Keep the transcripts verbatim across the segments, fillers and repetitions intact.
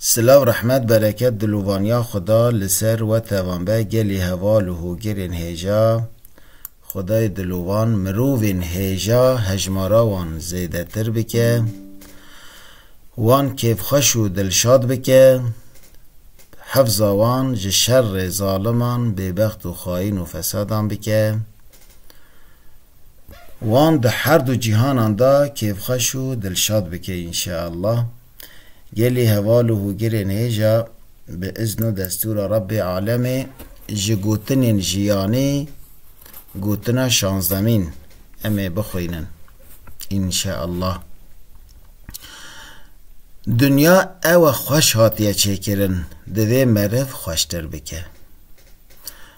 Silav, rehmet, bereket, dilovaniya Xuda li ser we tevan be, gelî heval û hogirên hêja. Xwedayê dilovan mirovên hêja hejmara wan zêdetir bike, wan kêfxweş û dilşad bike, hefza wan ji şerê zaliman, bêbext û xayîn û fesadan bike. Wan di her du cîhanan de kêfxweş û dilşad bike înşeallah. Gelî heval û hûgirên hêja bi izn û destûra Rebbê alemê ji gotinên jiyanî gotina şazdemîn em ê bixwînin înşeallah. Dinya ew e xweş hatiye çêkirin, divê meriv xweştir bike.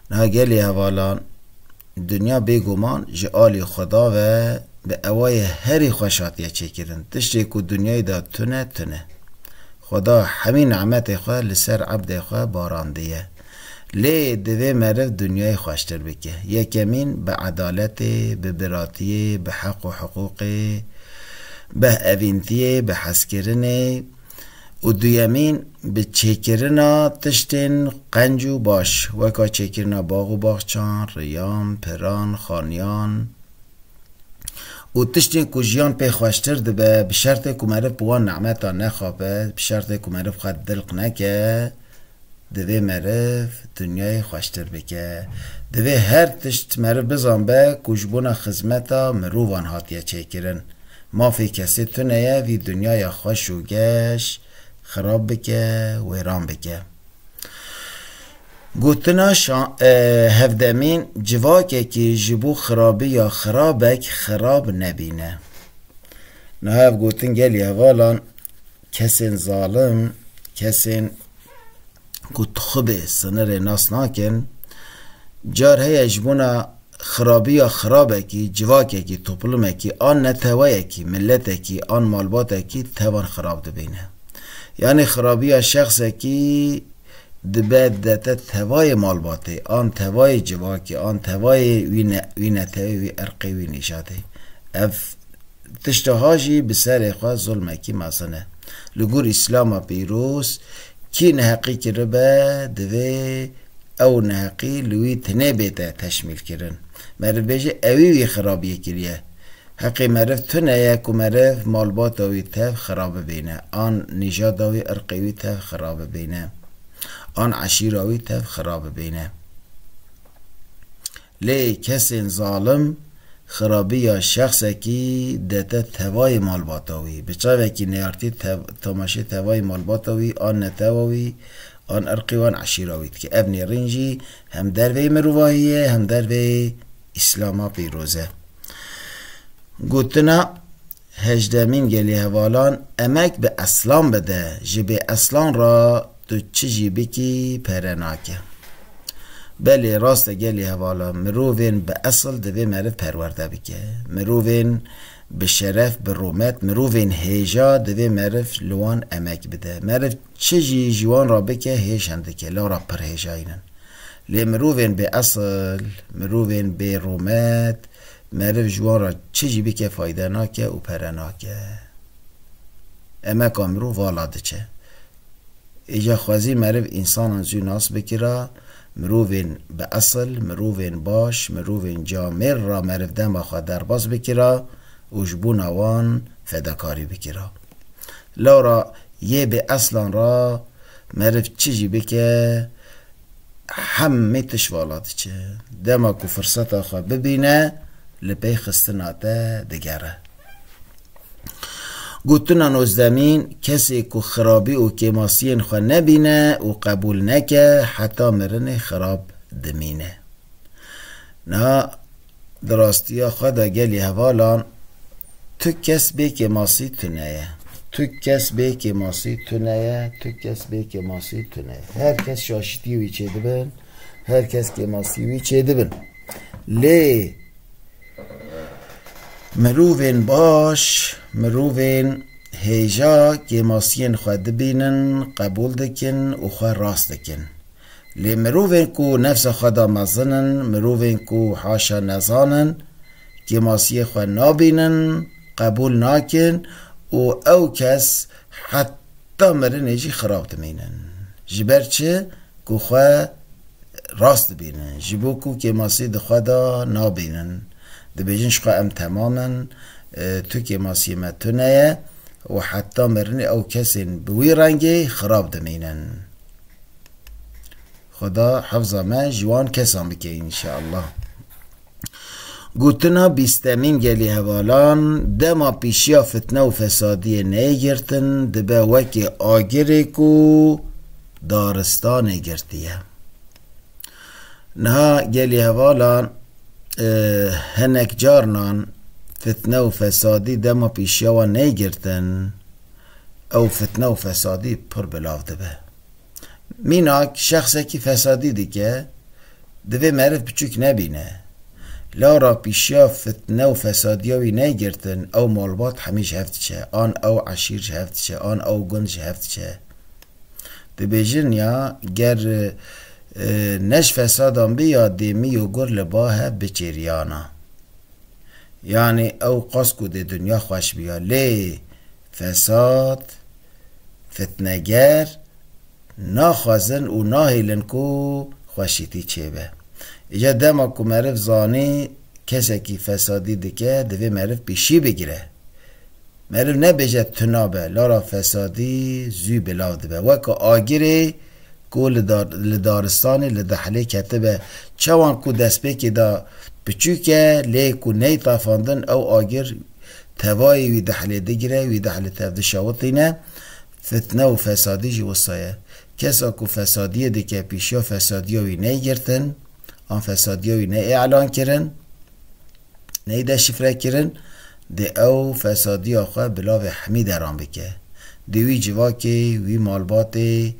Niha gelî hevalan, dinya bêguman ji alî Xweda ve bi ewayê herî xweş hatiye çêkirin. Tiştê ku dinyayê de tune, tune. Xweda hemî nimetê xwe li ser ebdê xwe barandiye. Lê divê meriv dinyayê xweştir bike. Yekemîn bi edaletê, bi biratiyê, bi heq û hiqûqê, bi evîntiyê, bi hezkirinê, û duyemîn, bi çêkirina tiştên qenc û baş, weka çêkirina bax û baxçan, riyan, piran, xaniyan û tiştên ku jiyan pê xweştir dibe, bi şertê ku meriv bi wan nemeta nexabe, bi şertê ku meriv xwe dilq neke, divê meriv dinyayê xweştir bike. Divê her tişt meriv bizanbe ku ji bona xizmeta mirovan hatiye çêkirin. Mafê kesê tune ye vî dinyaya xweş û geş xirab bike, wêran bike. Gotina şa-, e, hevdemîn, civakekî ji bo xirabiya xirabek xirab nebîne. Niha ev gotin gelî hevalan, kesên zalim, kesên ku tixubê sinirê nas nakin, car heye ji bona xirabiya xirabekî, civakekî, toplumekî, an neteweyekî, miletekî, an malbatekî tevan xirab dibîne. Yanî xirabiya şexsekî dibe dete tevayê malbatê, an tevayê civakê, an tevayê wî ne-, wî netewê, wî irqê, wî nîjadê. Ev tişta ha jî bi serê xwe zulmekî mezin e. Li gor Îslama pîroz, kî neheqî kiribe, divê ew neheqî li wî tinê bête teşmîl kirin. Meriv bêje, ewî wî xirabiyê kiriye. Heqê meriv tune ye ku meriv malbata wî tev xirab bibîne, an nîjada wî, irqê wî tev xirab bibîne, an eşîra wî tev xirab bibîne. Lê kesên zalim xirabiya şexsekî dete tevayê malbata wî. Bi çavekî neyartî tev-, temaşê tevayê malbata wî, an netewa wî, an irqî wan, eşîra wî dike. Ev nêrîn jî hem derveyî mirovahî ye, hem derveyî Îslama pîroz e. Gotina hejdemîn gelî hevalan, emek bi eslan bide, ji bê eslan re tu çi jî bikî pere nake. Belê, rast e gelî hevalan, mirovên bi esil divê meriv perwerde bike. Mirovên bi şeref, bi rûmet, mirovên hêja divê meriv li wan emek bide. Meriv çi jî ji wan re bike, hêj hindik e, lewra pir hêjayîn in. Lê mirovên bê esil, mirovên bê rûmet, meriv ji wan re çi jî bike fayde nake û pere nake. Emeka mirov vala diçe. Îca xwezî meriv însanan zû nas bikira, mirovên bi esil, mirovên baş, mirovên camêr re meriv dema xwe derbas bikira û ji bona wan fedakarî bikira. Lewra yê bê eslan re meriv çi jî bike, hemî tişt vala diçe. Dema ku firseta xwe bibîne, li pey xistina te digere. Gotina nozdemîn, kesê ku xirabî û kêmasiyên xwe nebîne û qebûl neke, heta mirinê xirab dimîne. Niha di rastiya xwe de gelî hevalan, tu kes bê kêmasî tune ye. Tu kes bê kêmasî tune ye, tu kes bê kêmasî tune ye. Her kes şaşitî wî çêdibin, her kes kêmasî wî çêdibin. Lê mirovên baş, mirovên hêja kêmasiyên xwe dibînin, qebûl dikin û xwe rast dikin. Lê mirovên ku nefsa xwe da mezin in, mirovên ku haşa nezan in, kêmasiyê xwe nabînin, qebûl nakin û ew kes heta Heta mirinê jî xirab dimînin. Ji ber çi? Ku xwe rast dibînin. Ji bo ku kêmasî di xwe de nabînin. Dibêjin, ji xwe em temam in, e, tu kêmasiyê me tune ye û heta mirinê ew kesên bi wî rengê xirab dimînin. Xweda hifza me ji wan kesan bike înşeallah. Gotina bîstemîn, gelî hevalan, dema pîşiya fitne û fesadiyê neyê girtin, dibe wekî agirê ku daristanê girtiye. Niha gelî hevalan, e, hinek carinan fitne û fesadî dema pîşiya wan neyê girtin, ew fitne û fesadî pir belav dibe. Mînak şexsekî fesadî dike, divê meriv piçûk nebîne. Lawra pîşiya fitne û fesadiya wî neyê girtin, ew malbat hemî ji hev diçe, an ew eşîr ji hev diçe, an ew gund ji hev diçe. Dibêjin ya, ger, e, ne ji fesadan bî ya dê mî û gur li ba hev biçêriyana. Yanî ew qas ku dê dinya xweş biya. Lê fesad, fitneger naxwazin û nahêlin ku xweşîtî çêbe. Îca dema ku meriv zanî kesekî fesadî dike, divê meriv pîşî bigire. Meriv nebêje tu nabe, lara fesadî zû belav dibe. Weke agirê ku li dar-, li daristanê, li dehlê ketibe. Çawan ku destpêkê de piçûk e, lê ku neyê tafandin, ew agir tevayê wî dehlê digire, wî dehlê tev dişewitîne. Fitne û fesadî jî wisa ye. Kesa ku fesadiyê dike, pîşiya fesadiya wî neyê girtin, an fesadiya wî neyê îlan kirin, neyê deşifre kirin, dê ew fesadiya xwe bi lavê hemî deran bike. Dê wî civakê, wî malbatê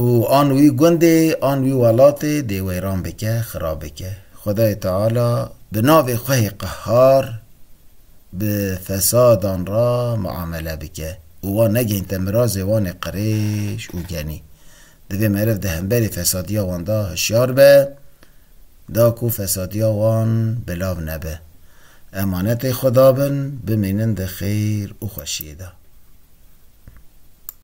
û an wî gundê, an wî welatê dê weyran bike, xirab bike. Xwedayê Teala bi navê xwe yê qehar bi fesadan re muamele bike û wan negihînte mirazê wan ê qirêj û genî. Divê meriv di hemberî fesadiya wan de hişyar be, da ku fesadiya wan belav nebe. Emanetê Xweda bin, bimînin di xêr û xweşiyê de.